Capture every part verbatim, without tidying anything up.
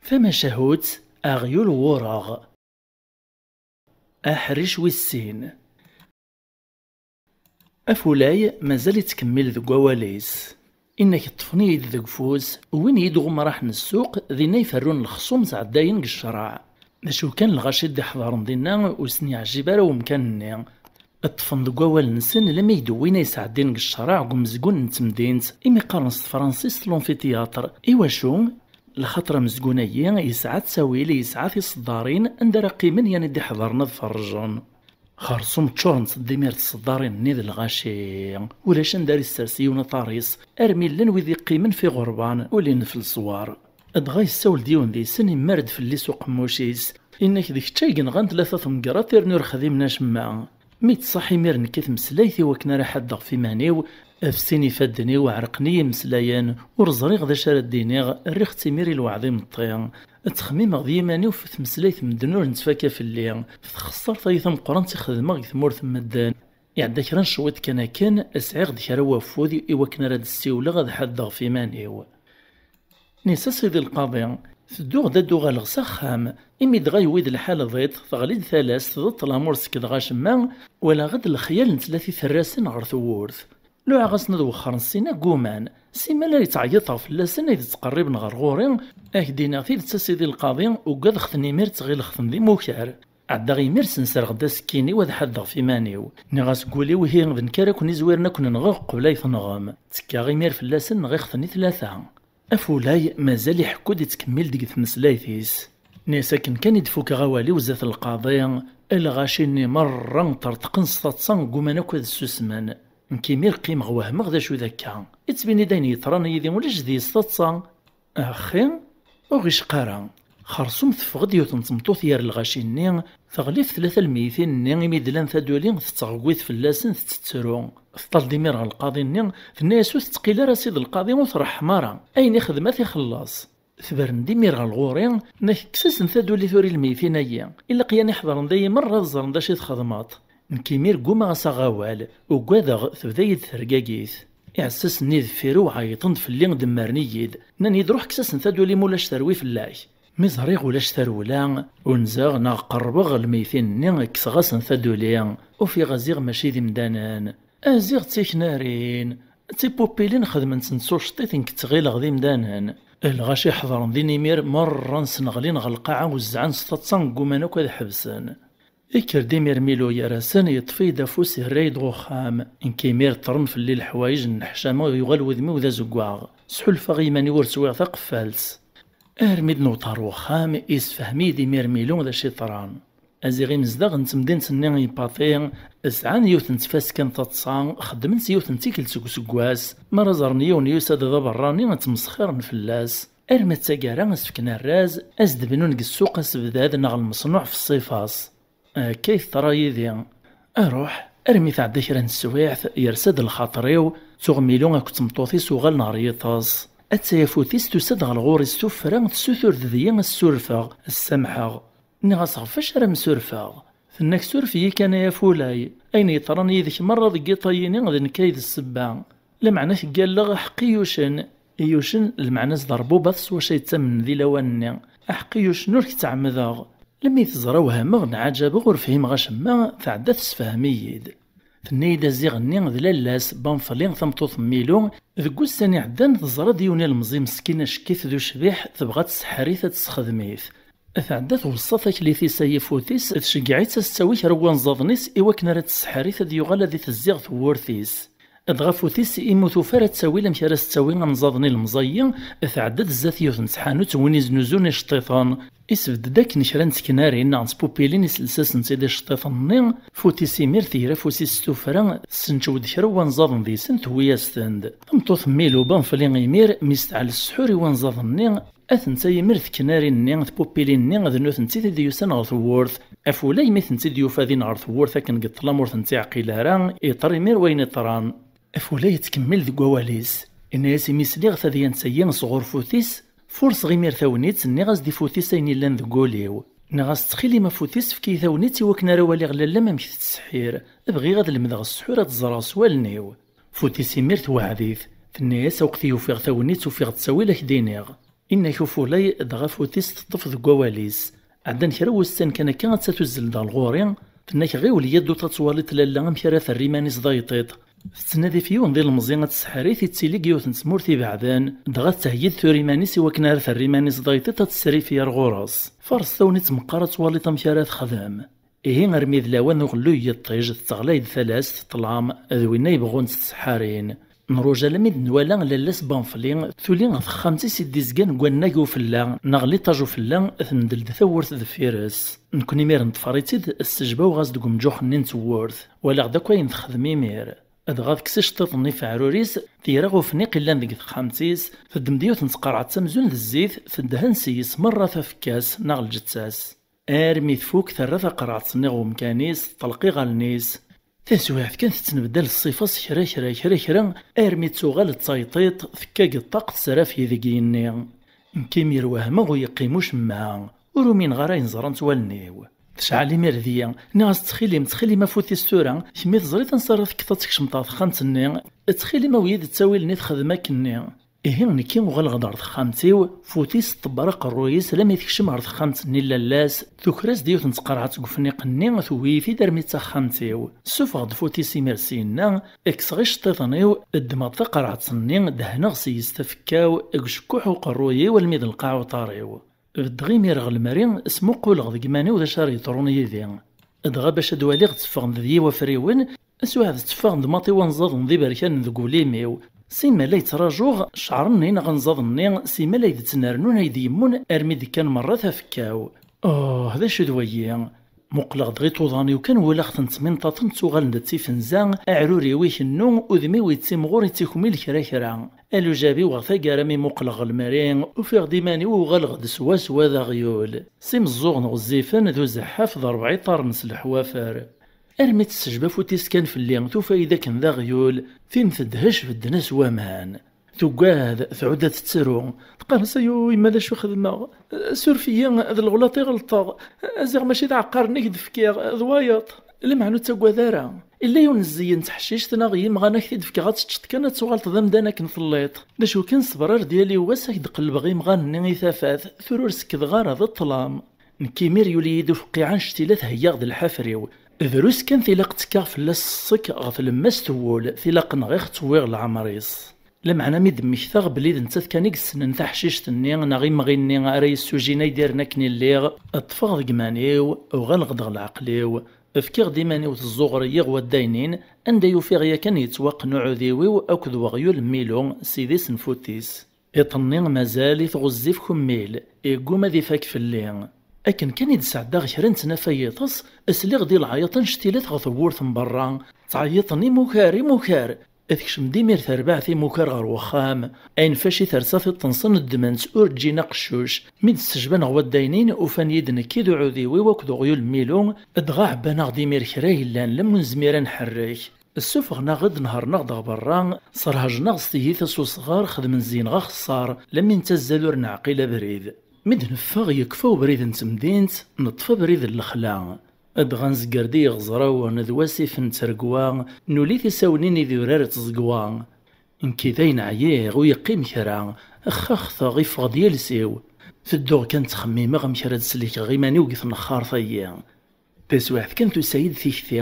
Tamacahut, aɣyul n wureɣ. Aḥric wis sin. Afulay mazal ittkemmil deg wawal-is. Inna-k ṭṭfen-iyi-d deg ufus, wwin-iyi-d ɣumraḥ n ssuq, dinna i ferrun lexṣum sɛeddayen deg ccreɛ. D acu kan, lɣaci d-iḥeḍren dinna ur sen-yeɛjib ara wemkan-nni. Ṭṭfen deg wawal-nsen lammi i d-wwin ay sɛeddin deg ccreɛ deg umezgun n temdint, imi qqaren s tefransist l'amphithéâtre. Iwacu? Lxaṭer amezgun-agi yesɛa ttawil, yesɛa tiseddarin anda ara qqimen yan i d-iḥeḍren ad ferrjen. Xersum ččurent-d imir tseddarin-nni d lɣaci. Ulac anda ara issers yiwen aṭar-is, armi llan wid iqqimen f iɣerban, ulin f leṣwar. Dɣa yessawel-d yiwen deg-sen, imar-d fell-i s uqemmuc-is. Inna-k d kečč ay yenɣan tlata temgerraḍ irnu ur xdimen acemma. Mi d-ṣaḥ imir nekk i tmeslayt i wakken ara ḥaddeɣ f iman-iw, f sin ifadden-iw ɛerqen-iyi imeslayen, ur ẓriɣ d acu ara d-iniɣ, rriɣ-tt imir i lweɛd imeṭṭi. Ttxemmimeɣ d yiman-iw f tmeslayt medden ur nettfaka fell-i, f txeṣṣart-ayi tameqqrant i xedmeɣ deg tmurt n medden. Iɛedda kra n cwiṭ kan akken, sɛiɣ-d kra n waffud i wakken ara d-ssiwleɣ ad ḥaddeɣ f iman-iw. Nni-as a Sidi Lqaḍi, tedduɣ-d ad d-uɣaleɣ s axxam, imi dɣa yewwi-d lḥal ḍiṭ, teɣli-d talast, d ṭṭlam ur sekdeɣ acemma, walaɣ-d lexyal n tlata terrasin ɣer tewwurt. Luɛaɣ-asen ad wexxren ssin-a gguman, simmal ara ttɛeyyiḍeɣ fell-asen ay d-ttqerriben ɣer ɣur-i, ad k-d-iniɣ tidet a Sidi Lqaḍi, ugadeɣ-ten imir ttɣileɣ-ten d imukar. Ɛeddaɣ imir senserɣ-d asekkin-iw ad ḥaddeɣ f iman-iw. Nniɣ-as deg wul-iw ihi d nekk ara ken-izwiren ad ken-nɣeɣ qbel ay tenɣem. Ttekkaɣ imir fell-asen nɣiɣ-ten i tlata. Afulay mazal iḥekku-d ittkemmil deg tmeslayt-is. Nni-as akken kan i d-fukeɣ awal-iw zdat lqaḍi, lɣaci-nni merra ṭerṭqen s taḍsa gguman akk ad ssusmen. Nekk imir qqimeɣ wehmeɣ d acu d akka. Ittbin-id ayen yeḍran yid-i ulac deg-s taḍsa. Axi, ur ɣ-icqa ara. Xersum teffeɣ-d yiwet n tmeṭṭut ger lɣaci-nni, teɣli f tlata lmeytin-nni imi d-llan taduli tettɣegwit fell-asen tettettru. Teṭṭal-d imir ɣer lqaḍi-nni, tenna-yas ur tettqil ara a Sidi Lqaḍi ur treḥḥem ara, ayen ixdem ad t-ixelleṣ. Tebren-d imir ɣer lɣur-i, tenna-k kkes-asen taduli tura i lmeytin-agi, ilaq yan iḥeḍren dayi merra ad ẓren d acu i txedmeḍ. Nekk imir ggumaɣ-as aɣ awal, ugadeɣ tebda-yi-d tergagit. Iɛessasen-nni deffir-iw ɛeyṭen-d fell-i, demmren-iyi-d. Nnan-iyi-d ruḥ kkes-asen taduli ma ulac terwi fell-ak. Mi ẓriɣ ulac tarewla, unzeɣ neɣ qerrbeɣ ɣer lmeytin-nni, kkseɣ-asen taduli. Ufiɣ aziɣ mačči d imdanen. Aziɣ d tiknarin, d tipupilin xedment-tent s uceṭṭiḍ nekk ttɣileɣ d imdanen. Lɣaci ḥeḍren din imir merra sneɣlin ɣer lqaɛa, wezzɛen s taḍsa gguman akk ad ḥebsen. Ikker-d imir Milu gar-asen, yeṭṭef-iyi-d afus, yerra-yi-d ɣer uxxam. Nekk imir ṭṭren fell-i leḥwayeǧ n leḥcama, yuɣal wudem-iw d azeggaɣ. Sḥulfaɣ i yiman-iw ur swiɣ taqeffalt. Armi d-newweḍ ɣer uxxam, yessefhem-iyi-d imir Milu d acu yeḍran. Aziɣ imezdaɣ n temdint-nni n Ipaṭi sɛan yiwet n tfaska n taḍsa, xeddmen-tt yiwet n tikkelt seg useggas, mi ara ẓren yiwen yusa-d d aberrani, ttmesxiren fell-as. Arma d taggara, as-fken arraz, as-d-bnun deg ssuq asebdad neɣ lmeṣnuɛ f ṣṣifa-s. Akka i teḍra yid-i. Aruḥ, armi tɛedda kra n teswiɛt, yersa-d lxaṭer-iw, tuɣ Milu akked tmeṭṭut-is uɣalen ɣer yiṭes. Atta afut-is tusa-d ɣer ɣur-i s tuffra, tessutur-d deg-i ad s-surfeɣ, ad s-samḥeɣ. Nniɣ-as ɣef wacu ara m-surfeɣ? Tenna-k suref-iyi kan ay afulay, ayen yeḍran yid-k merra deg yiṭ-ayini d nekk ay d ssebba. Lameɛna teggalleɣ aḥeqq i yucen. I yucen, lmeɛna-s d ṛṛbubat s wacu ay ttamnen di lawan-nni. Aḥeqq i yucen ur k-ttɛemmedeɣ. Lemmi teẓra wehmeɣ, nɛaǧabeɣ, ur fhimeɣ acemma, tɛedda tessefhem-iyi-d. Tenna-yi-d aziɣ-nni d lalla-s, Banfli, tameṭṭut n Milu, deg wussan iɛeddan teẓra-d yiwen ilemẓi meskin acekkit d ucbiḥ, tebɣa ad tseḥḥer-it ad tessexdem-it. Tɛedda tweṣṣa taklit-is ay afut-is, tceggeɛ-itt ad s-tawi kra n wanẓaden-is i wakken ara tseḥḥer-it ad yuɣal ad itezzi ɣer tewwurt-is. Dɣa afut-is imi ur tufi ara ttawil amek ara s-tawi anẓaden ilemẓi-yi, tɛedda-d zdat yiwet n tḥanut n win iznuzun iceṭṭiḍen. Isbedd-d akken kra n teknarin neɣ n tpupilin, isels-asent-id iceṭṭiḍen-nni, afut-is imir tegra afus-is s tuffra, tessenčew-d kra n wanẓaden deg-sen, tewwi-yas-ten-d. Tameṭṭut n Milu Banfli imir, mi s-teɛl ssḥur i wanẓaden-nni, atenta imir teknarin-nni, tpupilin-nni, d nutenti i d-yusan ɣer tewwurt. Afulay mi tent-id-yufa din ɣer tewwurt akken deg ṭṭlam ur tent-iɛqil ara, iṭer imir wayen iṭran. Afulay yettkemmil deg wawal-is. Inna-yas imi sliɣ tadyant-agi sɣur fut-is, furṣeɣ imir tagnit, nniɣ-as-d i fut-is ayen yellan deg wul-iw. Nniɣ-as ttxil-im a fut-is, efk-iyi tagnit i wakken ara waliɣ lalla-m amek tettseḥḥir. Bɣiɣ ad lemdeɣ ssḥur ad ẓreɣ s wallen-iw. Fut-is imir tewɛed-it. Tenna-yas a weqt i ufiɣ tagnit ufiɣ ttawil a k-d-iniɣ. Inna-k ufulay, dɣa Futis teṭṭef deg wawal-is. Ɛeddan kra wussan kan akka, atta tuzzel-d ɣer ɣur-i, tenna-k: "Ɣiwel, yya-d ad twaliḍ lalla amek ara terr iman-is d ayṭiṭ." Tettnadi f yiwen d ilemẓi ad tesseḥri-t, ittili deg yiwet n tmurt ibeɛden, dɣa tettheyyi-d tura iman-is i wakken ara terr iman-is d ayṭiṭ, ad tesrifeg ar ɣur-s. Faṛes tagnit meqqar ad twaliḍ amek ara texdem. Ihi armi d lawan uɣelluy n yiṭij, tetteɣlay-d talast, ṭṭlam, d winna yebɣun tettseḥḥarin. Nruja alammi d-nwala lalla-s Banfli tuli ɣer texxamt-is i d-izgan deg wannag ufella, neɣ liṭaj ufella, tendel-d tawwurt deffir-s. Nekkni imir neṭfer-itt-id, ssejbaweɣ-as-d deg umǧuxx-nni n tewwurt. Walaɣ-d akk ayen texdem imir. Dɣa tekkes iceṭṭiḍen-nni f aɛrur-is, tira ufniq illan deg texxamt-is, teddem-d yiwet n tqerɛet amzun d zzit, teddhen s-yes merra tafekka-s neɣ lǧetta-s. Armi tfuk, terra taqerɛet-nni ɣer umkan-is, teṭleq iɣallen-is. Taswiɛt kan tettnbeddal ṣṣifa-s kra, kra, kra, kra, armi d-tuɣal d tayṭiṭ, tekka deg ṭṭaq, tesrafeg deg yigenni. Nekk imir wehmeɣ, ur yeqqim ucemma. Ur umineɣ ara ayen ẓrant wallen-iw. Tecɛel imir deg-i. Nniɣ-as: "Ttxil-m, ttxil-m a Futis tura, kemm i teẓriḍ ansa ara tekkeḍ ad tkecmeḍ ɣer texxamt-nni. Ttxil-m, awi-yi-d ttawil-nni texdem akkenni." Ihi nekki uɣaleɣ-d ɣer texxamt-iw, Futis tḍebber aqerruy-is lammi tekcem ɣer texxamt-nni n lalla-s, tuker-as-d yiwet n tqerɛet deg ufniq-nni, tuwey-it-id armi d taxxamt-iw. Ssufeɣ-d Futis imir syenna, kkseɣ iceṭṭiḍen-iw, ddmeɣ-d taqerɛet-nni, dehneɣ s-yes tafekka-w, deg ucekkuḥ uqerruy-iw almi d lqaɛ uṭar-iw. Beddeɣ imir ɣer lemri, smuquleɣ deg iman-iw d acu ara yeḍrun yid-i. Dɣa bac ad waliɣ, tteffɣen-d deg-i wafriwen, aswiɛd tteffɣen-d maṭi wanẓaden d iberkanen deg ul-im-iw. Simmal ay ttrajuɣ ccɛer-nni neɣ anẓaḍ-nni, simmal ay d-ttnernun, ay d-yemmun armi d-kkan merra tafekka-w. Oh, d acu d wayi? Muqleɣ-d ɣer iṭuḍan-iw kan, walaɣ-ten ttminṭaṭen, ttuɣalen-d d tifenza, aɛrur-iw ikennu, udem-iw ittimɣur, ittikmil kra kra. Alujab-iw ɣer taggara mi muqleɣ ɣer lemri, ufiɣ-d iman-iw uɣaleɣ-d swaswa d aɣyul. S imeẓẓuɣen ɣezzifen d uzeḥḥaf d rebɛa iṭarren s leḥwafer. Armi tessejba Futis kan fell-i, tufa-yi-d akken d aɣyul, tin tedhec bedden-as waman. Tuggad, tɛud ad tettru. Teqqar-as: "Ayu, yemma, d acu xedmeɣ? Suref-iyi, d leɣlaṭ i ɣelṭeɣ. Ziɣ mačči d aɛeqqar-nni i k-d-fkiɣ, d wayeḍ. Lameɛna ur ttaggad ara. Illa yiwen n zzeyyen n teḥcict neɣ yimɣan ad k-t-id-fkeɣ ad teččeḍ kan, ad tuɣaleḍ d amdan akken telliḍ. D acu kan, ṣber ar d yal yiwwas, ad k-d-qellbeɣ imɣan-nni i tafat, tura ur sekdeɣ ara, d ṭṭlam." Nekk imir yuli-yi-d ufeqqiɛ annect-ila, theyyaɣ-d lḥafer-iw. Drus kan tilaq ttekkaɣ fell-as ṣṣek ɣef tlemmast n wul, tilaq nɣiɣ ttewwiɣ leɛmer-is. Lameɛna mi d-mmektaɣ belli d nettat kan i yessnen taḥcict-nni neɣ imɣi-nni ara yessujin ay d-irren akken i lliɣ, ṭṭfeɣ deg iman-iw, uɣaleɣ-d ɣer leɛqel-iw. Fkiɣ-d iman-iw tezzuɣer-iyi ɣer waddaynin, anda i ufiɣ yakan yettwaqqen uɛudiw-iw akked weɣyul n Milu, s idis n Futis. Iḍ-nni mazal i t-ɣezzif kummil, yegguma ad ifak fell-i. Akken kan i d-sɛeddaɣ kra n tnafa n yiḍes, sliɣ-d i leɛyaḍ annect-ila ɣer tewwurt n berra, ttɛeyyiḍen: "Imukar, imukar!" Tekcem-d imir terbaɛt imukar ɣer wexxam. Ayen fac i tersa tiṭ-nsen ddmen-tt ur ǧǧin aqeccuc. Mi d-ssejban ɣer waddaynin, ufan-iyi-d nekk d uɛudiw-iw akked uɣyul n Milu, dɣa ɛebban-aɣ-d imir kra yellan, lemmu nezmir ad nḥerrek. Ssufɣen-aɣ-d, nehṛen-aɣ-d ɣer berra, sserhejjen-aɣ s tiyita s usɣar, xedmen zzin-aɣ axeṣṣar, lemmi nettazzal ur neɛqil abrid. Mi d-neffeɣ, yekfa ubrid n temdint, neṭṭef abrid n lexla. Dɣa nzegger-d i yiɣeẓrawen d wasif n tregwa, nuli tisawnin idurar d tẓegwa. Nekki dayen ɛyiɣ, ur yeqqim kra, xxaxteɣ, iffeɣ-d yiles-iw. Tedduɣ kan ttxemmimeɣ amek ara d-slikeɣ iman-iw deg tnexxart-agi. Taswiɛt kan tusa-yi-d tikti.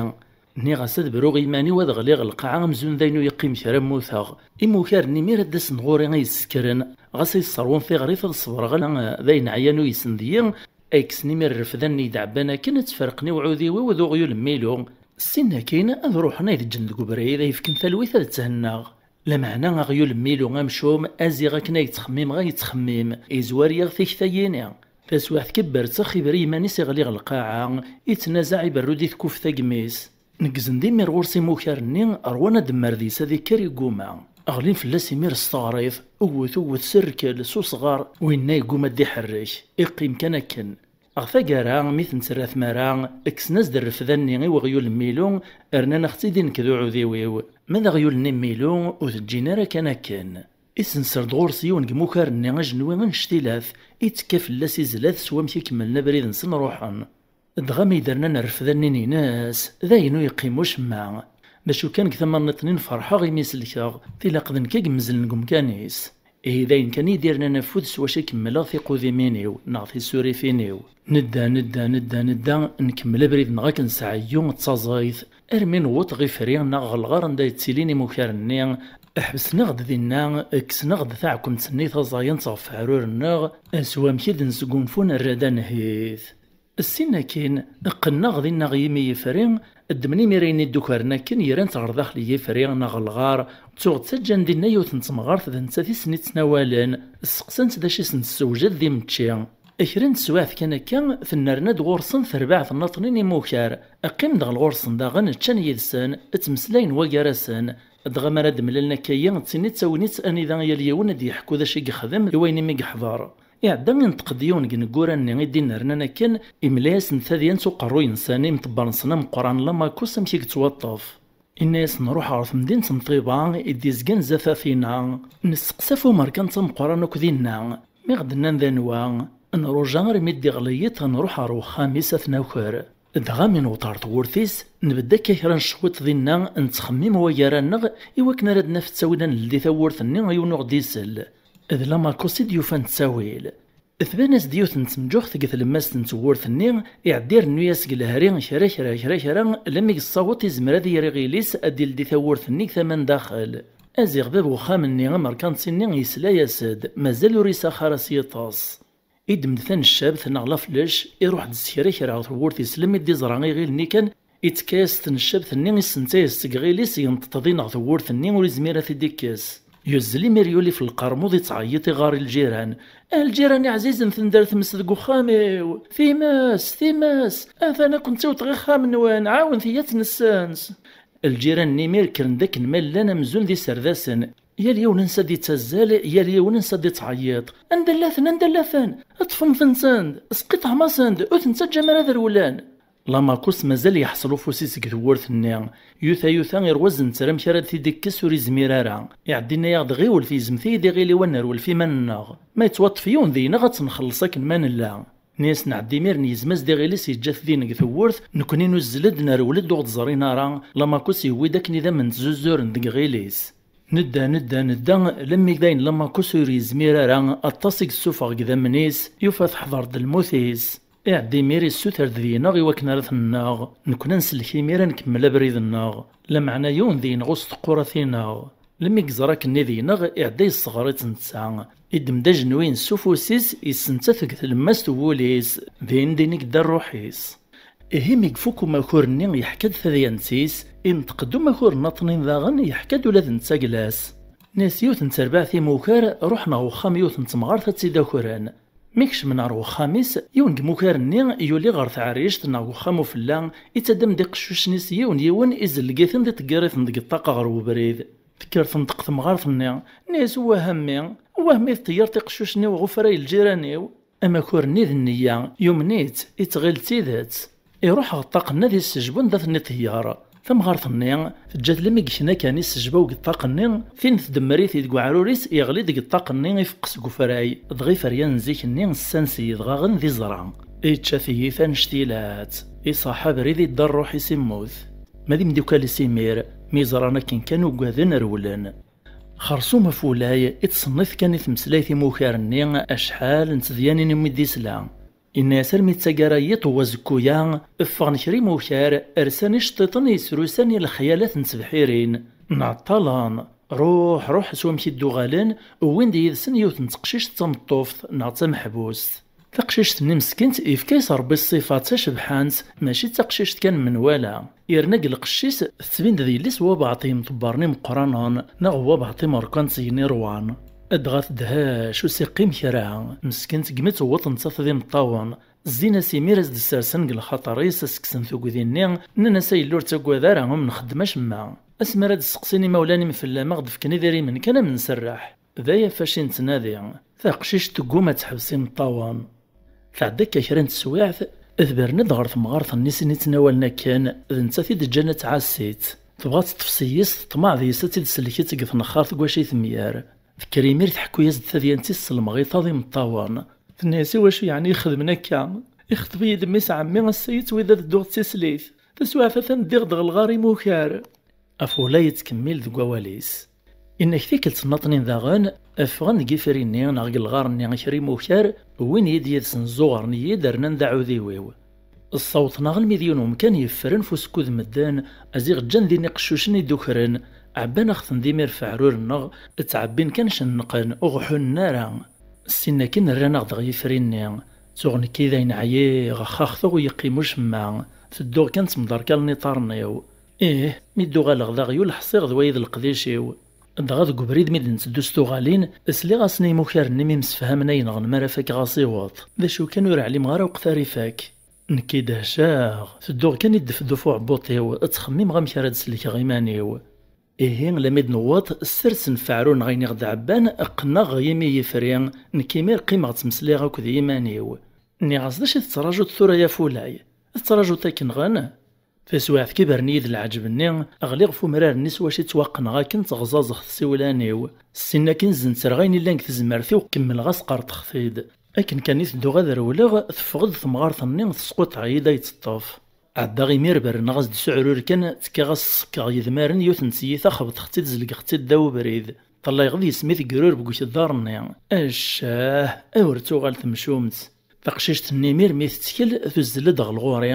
Nniɣ-as ad bruɣ iman-iw ad ɣliɣ lqaɛa amzun d ayen ur yeqqim kra, mmuteɣ. Imukaren imir ad d-asen ɣur-i ay yessekren, ɣas ay sserwun tiɣrit ad ṣebreɣ ala, d ayen ɛyan uysen deg-i, ay kksen imir rrefdan-nni i d-ɛebban akken ad ttferqen i uɛudiw-iw d uɣyul n Milu. Sin akkin ad ruḥen ay d-ǧǧen deg ubrid, ay fken talwit ad thennaɣ. Lameɛna aɣyul n Milu amcum, aziɣ akken ay ttxemmimeɣ ay yettxemmim, izwar-yaɣ tikta-yini. Taswiɛt kan berttex, iberri iman-is, iɣli ɣer lqaɛa, ittnazaɛ, iberru-d i tkufta n yimi-s. Neggzen-d imir ɣur-s imukar-nni, rwan ad d-mmer deg-s ad ikker, igguma. Ɣlin fell-as imir s teɣrit, uwet, uwet, s rrkel, s usɣar, winna yegguma ad d-iḥerrek, iqqim kan akken. Ɣer taggara, mi ten-terra tmara, kksen-as-d rrefda-nni i weɣyul n Milu, rnan-aɣ-tt-id i nekk d uɛudiw-iw. Ma d aɣyul-nni n Milu, ur t-ǧǧin ara kan akken. Isenser-d ɣur-s yiwen deg imukar-nni ajenwi annect-ilat, ittekka fell-as, izla-t s wamek i kemmlen abrid-nsen ruḥen. Dɣa mi d-rnan rrefda-nni-ines, dayen ur yeqqim ucemma. D acu kan, deg tama-nniḍen-in ferḥeɣ imi selkeɣ, tilaq d nekk i yemmezlen deg umkan-is. Ihi d ayen kan i d-irnan afud s wacu i kemmleɣ tiqudimin-iw neɣ tisurifin-iw. Nedda, nedda, nedda, nedda, nkemmel abrid-nneɣ akken s ɛeyyu d taẓayt, armi newweḍ ɣer ifri neɣ ɣer lɣar anda yettilin imukar-nni. Ḥebsen-aɣ-d dinna, kksen-aɣ-d taɛkemt-nni taẓayant ɣef uɛrur-nneɣ, s wamek i d-nesgunfu nerra-d anhit. Ssin akkin, qqnen-aɣ dinna ɣer yimi yifri, ddmen imir ayen i d-ukren akken, yerran-tt ɣer daxel n yifri neɣ ɣer lɣar, tuɣ ttaǧǧan dinna yiwet n temɣart d nettat i sen-ittnawalen, sseqsan-tt d acu i sen-tessewjad d imečči. Kra n teswiɛt kan akka, tennerna-d ɣur-sen terbaɛt n naṭnin imukar, qqim-d ɣer ɣur-sen daɣen, ččan yid-sen, ttmeslayen wagar-asen, dɣa mi ara d-mlalen akka-yi, d tin i d tagnit anida yal yiwen ad d-yeḥku d acu i yexdem i wayen imi yeḥḍer. Iɛedda inṭeq-d yiwen deg ineggura-nni i d-innernan akken, imla-yasen tadyant uqerruy-nsen i imṭebber-nsen ameqqran Lamakos amek i yettwaṭṭef. Inna-yasen: "Ruḥ ɣer temdint n Ṭiba i d-izgan zdat Atina, nesteqsa ɣef umerkan ameqqran akk dinna, mi ɣ-d-nnan d anwa, nruja armi d-iɣli yiṭ, nruḥ ɣer wexxam-is ad t-naker." Dɣa mi newweḍ ɣer tewwurt-is, nbedd akka kra n cwiṭ dinna, nettxemmim wagar-aneɣ i wakken ara d-naf ttawil ad neldi tawwurt-nni yiwen ur ɣ-d-isell. D Lamakos i d-yufan ttawil. Tban-as-d yiwet n temǧuḥt deg tlemmast n tewwurt-nni, iɛedda irennu-yas deg lehri kra, kra, kra, kra, lammi yessaweḍ izmer ad yerr iɣil-is ad d-ildi tawwurt-nni deg tama n daxel. Aziɣ bab uxxam-nni amerkanti-nni yesla-yas-d, mazal ur isax ara s yiṭes. Iddem-d taneccabt neɣ laflec, iruḥ-d s kra kra ɣer tewwurt-is, lammi d-iẓra iɣil-nni kan, ittekka-yas tneccabt-nni, issensa-yas seg iɣil-is, yenṭeṭ din ɣer tewwurt-nni, ur izmir ad t-id-ikkes. Yuzzel imir yuli f lqermuḍ, ittɛeyyiṭ iɣar i lǧiran: "A lǧiran iɛzizen, tender tmes deg uxxam-iw! Times, times! Atan ad kent-iwṭeɣ ixxam-nwen, ɛawnet-iyi ad tt-nessens!" Lǧiran-nni imir kkren-d akken ma llan amzun d iserdasen. Yal yiwen ansa d-ittazzal, yal yiwen ansa d-ittɛeyyiṭ: "Anda llaten, anda llaten? Ṭṭfemt-ten-d, sqiṭɛem-asen-d, ur ten-ttaǧǧam ara ad rewlen!" Lamakos mazal yeḥṣel ufus-is deg tewwurt-nni. Yuta, yuta, irwa zenzer amek ara d-t-id-ikkes, ur izmir ara. Iɛeddi yenna-yaɣ-d: "Ɣiwlet, gezmet-iyi-d iɣil-iw ad nerwel f iman-nneɣ. Ma yettwaṭṭef yiwen deg-neɣ ad tt-nxelleṣ akken ma nella." Nni-as: "Nɛeddi imir, yezmez-d iɣil-is, yeǧǧa-t din deg tewwurt, nekkni nuzzel-d, nerwel-d, ur ɣ-d-ẓrin ara." Lamakos yewwi-d akken idammen ttzuzuren deg iɣil-is. Nedda, nedda, nedda, lammi d ayen Lamakos ur yezmir ara, aṭas i yessufeɣ deg idammen-is, yufa teḥḍer-d lmut-is. Iɛedda imir, issuter-d deg-neɣ i wakken ara t-nnaɣ. Nekkni ad nsellek imir, ad nkemmel abrid-nneɣ. Lameɛna yiwen deg-neɣ ur s-teqqur ad t-ineɣ. Lammi yeẓra akken deg-neɣ, iɛedda yesseɣr-itt netta. Iddem-d ajenwi-ines s ufus-is, yessentat deg tlemmast n wul-is. Din din i yedda rruḥ-is. Ihi mi ifuk umakur-nni, yeḥka-d tadyant-is, inṭeq-d umakur n Aṭnin daɣen, yeḥka-d ula d netta deg-s. Nni-as: "Yiwet n terbaɛt imukar ruḥen ɣer uxxam yiwet n temɣart ad tt-id-akren." Mi kecmen ɣer uxxam-is, yiwen deg imukar-nni yuli ɣer teɛrict neɣ deg uxxam ufella, ittaddam-d iqeccucen-is yiwen yiwen, izelleg-iten-d, iṭegger-iten deg ṭṭaq ɣer webrid. Tekker tenṭeq temɣart-nni, nni-as: "Wah a mmi, wah mi teṭṭeggereḍ iqeccucen-iw ɣef ufray n lǧiran-iw?" Amakur-nni d nniya, yumen-itt, ittɣil d tidet. Iruḥ ɣer ṭṭaq-nni ad issejbu anda ten-iṭeyyer. Tamɣart-nni teǧǧa-t lammi yekna kan issejbaw deg ṭṭaq-nni, tin tdemmer-it deg uɛrur-is, yeɣli-d deg ṭṭaq-nni, ifeqqes deg ufray. Dɣa iferyan n zik-nni ssans-iyi dɣaɣen d iẓra. Ičča tiyita annect-ilat. Iṣaḥ abrid, idda rruḥ-is, immut. Ma d imdukal-is imir, mi ẓran akken kan ugaden, rewlen. Xersum ɣef ulay, ittṣennit kan i tmeslayt imukar-nni, acḥal n tedyanin umi d-isla. Inna-yas armi d taggara n yiḍ n wazekku-ya, ffɣen kra imukar, rsan iceṭṭiḍen yesrusan i lexyalat n tebḥirin. Nɛeṭṭalen. Ruḥ, ruḥ, s wamek i d-uɣalen, wwin-d yid-sen yiwet n teqcict d tameṭṭuft neɣ d tameḥbust. Taqcict-nni meskint, yefka-yas Ṛebbi ṣṣifa d tacebḥant, mačči d taqcict kan n menwala. Yerna deg lqecc-is, tettbin-d d yelli-s n wabeɛṭi imṭebbren imeqqranen, neɣ n wabeɛṭi imerkan ttgen iṛwan. Dɣa tedhec, ur s-iqqim kra. Meskint, segmi tewweḍ nettat d imeṭṭawen, zzin-as imir, as-d-ssersen deg lxaṭer-is, as-kksen tugdi-nni, nnan-as: "A yelli, ur ttaggad ara, ur m-nxeddem acemma. Asmi ara d-sseqsin imawlan-im fell-am, a ɣ-d-fken idrimen kan, a m-nserreḥ." D aya ɣef wacu i nettnadi. Taqcict tegguma ad teḥbes imeṭṭawen. Tɛedda akka kra n teswiɛt, tebren-d ɣer temɣart-nni sin ittnawalen akken, d nettat i d-ǧǧan ad tɛassi-tt. Tebɣa ad teṭṭef s-yes, teṭmeɛ deg-s ad tt-id-sellek-itt deg tnexxart deg wacu i temyar. Tekker imir tḥekku-yas-d tadyant-is s lemɣiṭa d imeṭṭawen. Tenna-yas: "I wacu yeɛni i xedmen akka? Ixṭeb-iyi-d mmi-s ɛemmi, ass-a yettwid ad dduɣ d tislit. Taswiɛt atan ddiɣ-d ɣer lɣar imukar." Afulay yettkemmil deg wawal-is. Inna-k tikkelt n Naṭnin daɣen, Ffɣen deg yifri-nni neɣ deg lɣar-nni kra imukar, wwin-iyi-d yid-sen, zzuɣren-iyi-d, rnan d aɛudiw-iw. Ssawḍen-aɣ almi d yiwen umkan yeffren f usekkud medden, a ziɣ ǧǧan din iqeccucen i d-ukren, ɛebban-aɣ-ten d imir f aɛrur-nneɣ, ttɛebbin kan cennqen, ur ɣ-ḥunen ara. Ssin akin rran-aɣ-d ɣer yifri-nni. Tuɣ nekki dayen ɛyiɣ, xax tuɣ ur yeqqim ucemma. Tedduɣ kan ttemderkalen iṭarren-iw. Ih, mi d-uɣaleɣ d aɣyul ḥṣiɣ d wayi d leqdic-iw. Dɣa deg ubrid mi d-netteddu s tuɣalin, sliɣ-asen i imukar-nni mi msefhamen ayen ɣer mi ara fakeɣ asiweḍ. D acu kan ur ɛlimeɣ ara wqet ara ifak. Nekki dehceɣ, tedduɣ kan i ddef-dduf uɛebbuṭ-iw, ttxemmimeɣ amek ara d-sellkeɣ iman-iw. Ihi, lammi d-newweḍ, ssersen f aɛrur-nneɣ ayen i ɣ-d-ɛebban, qqneɣ ɣer yimi yifri, nekk imir qqimeɣ ttmeslayeɣ akked yiman-iw. Nniɣ-as: "D acu i tettrajuḍ tura, ya Fulay? Tettrajuḍ ad k-nɣen?" Taswiɛt, kibren-iyi-d leɛǧeb-nni, ɣliɣ f umrar-nni s wacu i ttwaqqneɣ akken, tteɣẓaẓeɣ tsiwlan-iw. Ssin akin zentreɣ ayen illan deg tezmert-iw, kemmleɣ-as qerṭeɣ-t-id. Akken kan i tedduɣ ad rewleɣ, teffeɣ-d temɣart-nni, tesquṭeɛ-iyi-d ad yi-teṭṭef. Ɛeddaɣ imir, berrneɣ-as-d s uɛrur kan, ttekkaɣ-as ṣekkeɣ yedmaren, yiwet n tiyita xebṭeɣ-tt-id, zelgeɣ-tt-id ddaw ubrid. Ṭellayeɣ deg-s mi tegrurbeg ukeddar-nni. Accah, awer tuɣal temcumt! Taqcict-nni imir mi tettkel, tuzzel-d ɣer lɣur-i.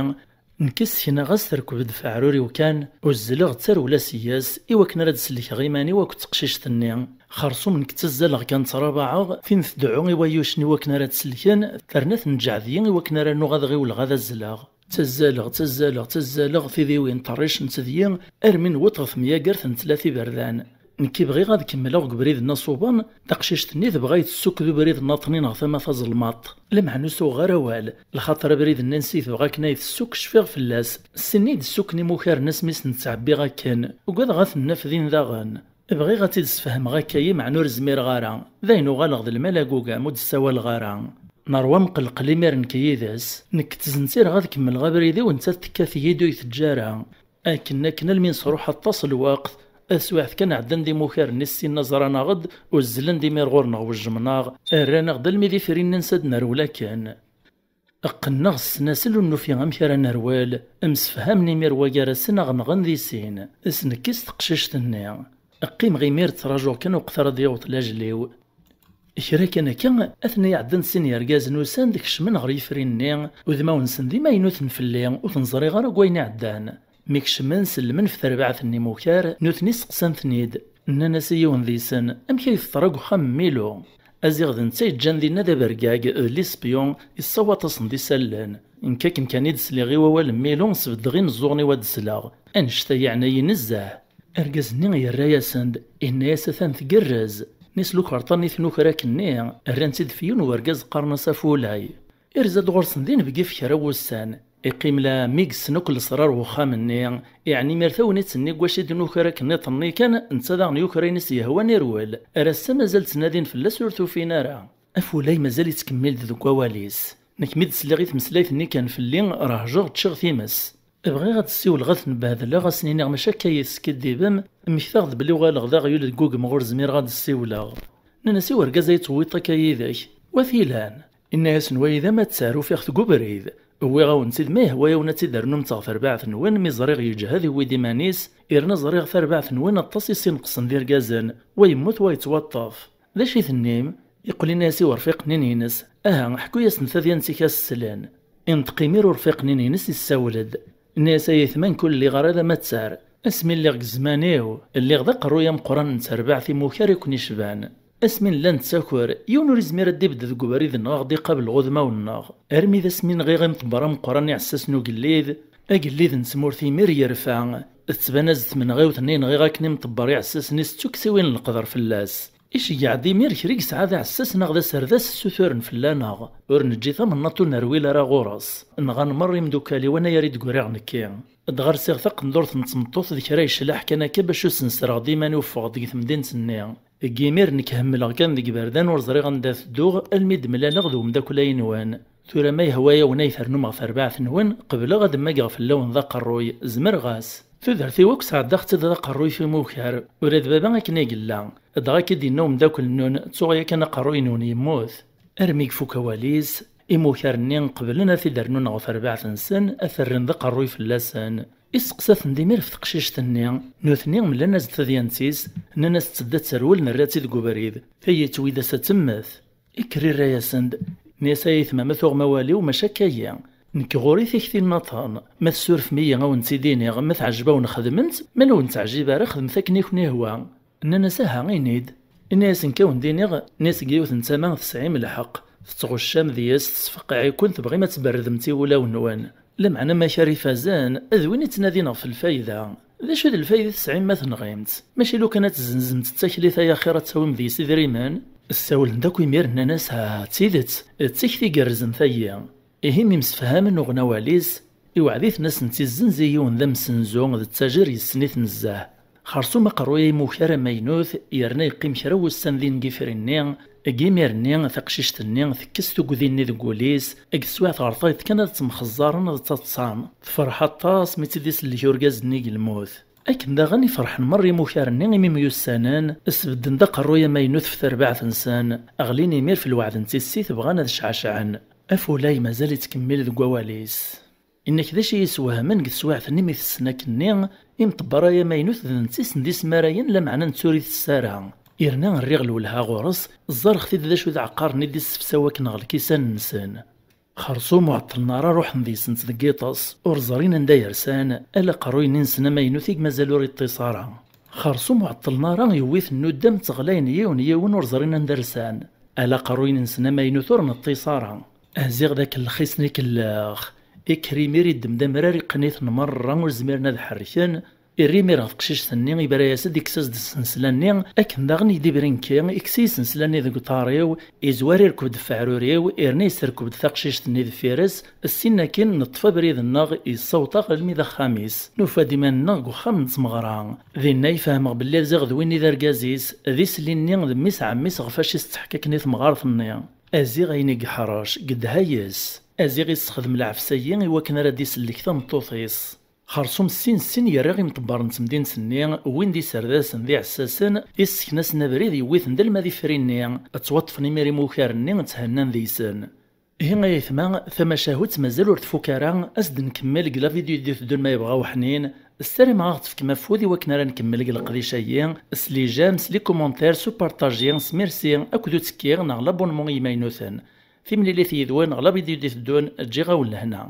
Nekk ssekneɣ-as terkeb-d f aɛrur-iw kan, uzzleɣ d tarewla seg-s, i wakken ara d-sellkeɣ iman-iw akked teqcict-nni. Xerṣum nekk ttazzaleɣ kan ttrabaɛeɣ, tin tdeɛɛu i wayucen i wakken ara d-sellken, terna tenǧeɛ deg-i i wakken ara nuɣ ad ɣiwleɣ ad azzleɣ. Ttazzaleɣ, ttazzaleɣ, ttazzaleɣ, tidiwin ṭerricent deg-i, armi newweḍ ɣer temyagert n tlata iberdan. Nekki bɣiɣ ad kemmleɣ deg ubrid-nni aṣuben, taqcict-nni tebɣa ad yi-tessukk d ubrid nnaṭnin ɣer tama tazelmaḍt. Lameɛna ur s-uɣeɣ ara awal, lxaṭer abrid-nni ansi tebɣa akken ad yi-tessukk cfiɣ fell-as. Ssin i d-ssukken imukaren asmi s-nettɛebbiɣ akken, ugadeɣ ad ten-naf din daɣen. Bɣiɣ ad tt-id-sfehmeɣ akka-yi, meɛna ur zmireɣ ara. Dayen uɣaleɣ d lmal agugam, ur d-ssawaleɣ ara. Nerwa mqelqel imir nekk yid-s. Nekk ttzenzireɣ ad kemmleɣ abrid-iw, nettat tekkat-iyi-d ur yi-teǧǧa ara. Akken, akken, almi nesruḥ aṭas n lweqt, taswiɛt kan ɛeddan-d imukar-nni, ssin-nneɣ ẓran-aɣ-d, uzzlen-d imir ɣur-neɣ, wejjmen-aɣ, rran-aɣ-d almi d ifri-nni ad nerwel akken. Qqneɣ s ssnasel, ur nufi amek ara nerwel, msefhamen imir wagar-asen aɣ-nɣen di sin, s nekk i s teqcict-nni. Qqimeɣ imir ttrajuɣ kan uqet ara d-yaweḍ lajel-iw. Kra kan akka, aten-a ɛeddan sin yergazen, usan-d, kecmen ɣer yifri-nni, udmawen-nsen d imaynuten fell-i, ur ten-ẓriɣ ara deg wayen iɛeddan. Mi kecmen, sellmen f terbaɛt n imukar, nutni steqsan-ten-id. Nnan-as i yiwen deg-sen: "Amek ay teḍra deg uxxam n Milu?" Aziɣ d netta yeǧǧan dinna d abergag, d lispyun, yessawaḍ-asen-d isallen. Nekk akken kan i d-sliɣ i wawal n Milu, sbeddeɣ imeẓẓuɣen-iw ad d-sleɣ. Annect-a yeɛna-yi nezzeh. Argaz-nni yerra-yasen-d, yenna-yas: "Atan tgerrez." Nis lukerṭa-nni tnuker akkenni, rran-tt-id f yiwen wergaz qqaren-as Afulay. Irza-d ɣur-sen din bgif kra wussan. Iqqim la mi yessen akk lesrar n wexxam-nni, yeɛni imir tagnit-nni deg wacu i d-nuker akken iḍ-nni kan, netta daɣen yuker ayen i s-yehwan irwel. Ar ass-a mazal ttnadin fell-as ur t-ufin ara. Afulay mazal yettkemmil-d deg wawal-is. Nekk mi d-sliɣ i tmeslayt-nni kan fell-i, rehjeɣ ččiɣ times. Bɣiɣ ad d-ssiwleɣ ad ten-behedleɣ, ad sen-iniɣ mačči akka i teskiddibem, mmektaɣ-d belli uɣaleɣ d aɣyul deg ugmeɣ ur zmireɣ ad d-ssiwleɣ. Nnan-as i wergaz ay tewwiḍ akka yid-k: "Wa t-ilan?" Inna-yasen: "Wayi d amattar, ufiɣ-t deg ubrid. Wwiɣ-awen-tt-id ma yehwa-yawen ad tt-id-ternumt ɣer terbaɛt-nwen, mi ẓriɣ yeǧhed, yewwi-d iman-is, yerna ẓriɣ tarbaɛt-nwen aṭas i s-ineqsen d irgazen, wa yemmut wa yettwaṭṭef. D acu i tennim?" Yeqqel inna-yas i urfiq-nni-ines: "Aha, ḥku-yasen tadyant-ik ad s-slen." Inṭeq imir urfiq-nni-ines, issawel-d. Inna-yas: "Ay aytma, nekk ur lliɣ ara d amattar. Asmi lliɣ deg zzman-iw, lliɣ d aqerruy ameqqran n terbaɛt imukar i ken-icban. Asmi nella nettaker, yiwen ur izmir ad d-ibedd deg ubrid-nneɣ ad ɣ-d-iqabel ɣ udmawen-nneɣ. Armi d asmi nɣiɣ imṭebber ameqqran iɛessas n ugellid, agellid n tmurt imir yerfa, tettban-as-d tmenɣiwt-nni nɣiɣ akken imṭebber iɛessasen-is d tukktiwin n leqder fell-as. Iceggeɛ-d imir kra i yesɛa d aɛessas neɣ d aserdas ssuturen fell-aneɣ, ur neǧǧi tamnaḍt ur nerwil ara ɣur-s. Nɣan merra imdukal-iw, anayer i d-griɣ nekki. Dɣa rsiɣ taqendurt n tmeṭṭut d kra yeclaḥ kan akka bac ur sensreɣ d iman-iw ffɣeɣ deg temdint-nni. Deg imir nekk hemmleɣ kan deg iberdan ur ẓriɣ anda tedduɣ almi d-mlaleɣ d umeddakel-a-inu-wen. Tura ma yehwa-yawen ay ternum ɣer terbaɛt-nwen, qebleɣ ad mmageɣ fell-awen d aqerruy, zemreɣ-as. Tudert-iw akk sɛeddaɣ-tt-id d aqerruy f imukar, ula d baba akken ay yella. Dɣa akka i d-yenna umeddakel-nnun, ttuɣ yakan aqerruy-nwen yemmut. Armi ifuk awal-is, Imukar-nni qeblen ad t-id-rnun ɣer terbaɛt-nsen, ad t-rren d aqerruy fell-asen. Isteqsa-ten-d imir ɣef teqcict-nni. Nutni mlan-as-d tadyant-is, nnan-as tedda d terwel, nerra-tt-id deg ubrid. Tayi d-tewwi d ass ad temmet. Ikker irra-yasen-d, nni-as ay aytma, ma tuɣem awal-iw, maca akka-yi. Nekk ɣur-i tikti nniḍen, ma tessurfem-iyi ad wen-tt-id-iniɣ, ma teɛjeb ad wen-xedmemt, ma ur wen-teɛjib ara xedmet akken i ken-ihwa. Nnan-as aha, ini-d. Ini-asen kan wen-d-iniɣ, nni-as deg yiwet n tama tesɛim lḥeqq, tettɣuccam deg-s, tesfeqeɛ-iken, tebɣim ad tberrdemt i wulawen-nwen. Lameɛna ma kra ifazen, d win ittnadin ɣef lfayda. D acu d lfayda i tesɛim ma tenɣimt? Mačči lukan ad tezzenzemt d taklit ay axir ad tawim deg-s idrimen? Ssawlen-d akk imir nnan-as ha, d tidet, d tikti igerrzen tayi. Ihi mi msefhamen uɣen awal-is, iweɛd-iten ad sen-tt-izzenz i yiwen d amsenzu d ttajir yessen-it nezzeh. Xersum aqerruy-a imukar amaynut, yerna yeqqim kra wussan din deg ifri-nni, deg imir-nni taqcict-nni tekkes tugdi-nni deg wul-is, deg teswiɛt ɣer tayeḍ kan ad ttemxeẓẓaren ad ttaḍsan. Tefreḥ aṭas mi tt-id-isellek urgaz-nni deg lmut. Akken daɣen i ferḥen merra imukar-nni imi myussanen, sbedden-d aqerruy amaynut ɣef terbaɛt-nsen, ɣlin imir ɣef lweɛd n tissit bɣan ad cɛacɛen. Afulay mazal ittkemmil deg wawal-is. Inna-k d acu i yi-iswehmen deg teswiɛt-nni mi tessen akkenni, imṭebber-a amaynut d netta i sen-d-ismarayen, lameɛna netta ur itess ara. Yerna rriɣ lwelha ɣur-s, ẓẓareɣ-t-id d acu d aɛeqqaren i d-issefsaw akken ɣer lkisan-nsen. Xersum ur ɛeṭṭlen ara ruḥen deg-sent deg yiṭes, ur ẓrin anda yersan, ala aqerruy-nni-nsen amaynut i mazal ur iṭṭis ara. Xersum ur ɛeṭṭlen ara yewwi-t nnuddam tteɣlayen yiwen yiwen ur ẓrin anda rsan, ala aqerruy-nsen amaynut ur neṭṭis ara. Ziɣ d akellex-isen i kellex. Ikker imir iddem-d amrar iqqen-iten merra ur zmiren ad ḥerrken, irra imir ɣer teqcict-nni, ibra-yas-d, ikkes-as-d ssensla-nni, akken daɣen i d-ibri nekki, ikkes-iyi ssensla-nni deg uṭar-iw, izwar irkeb-d ɣef uɛrur-iw, irna yesserkeb-d taqcict-nni deffir-s, ssin akin neṭṭef abrid-nneɣ, yessaweḍ-aɣ almi d axxam-is. Nufa-d iman-nneɣ deg uxxam n tmeɣra. Dinna i fehmeɣ belli ziɣ d win i d argaz-is, d isli-nni d mmi-s ɛemmi-s ɣef wacu i s-ttḥekkaken i temɣart-nni. Aziɣ ayen i yeḥrec, gedha yes. Aziɣ i yessexdem lɛefs-agi i wakken ara d-isellek tameṭṭut-is. Xersum sin sin yerra imṭebbren n temdint-nni, wwin-d iserdasen d iɛessasen, isseknasen abrid, yewwi-ten-d alma d ifri-nni, ttwaṭṭfen imir imukar-nni, thennan deg-sen. Ihi ay aytma, tamacahut mazal ur tfuk ara, ad s-d-nkemmel deg la vidéo i d-iteddun ma yebɣa uḥnin, ssarameɣ ad aɣ-tefkem afud i wakken ara nkemmel deg leqdic-agi, s les j'aime, s les commentaires, s upartaji, s merci, akked uttekki neɣ l'abonnement i yimaynuten. Timlilit yid-wen ɣer la vidéo i d-iteddun, ǧǧiɣ-awen lehna.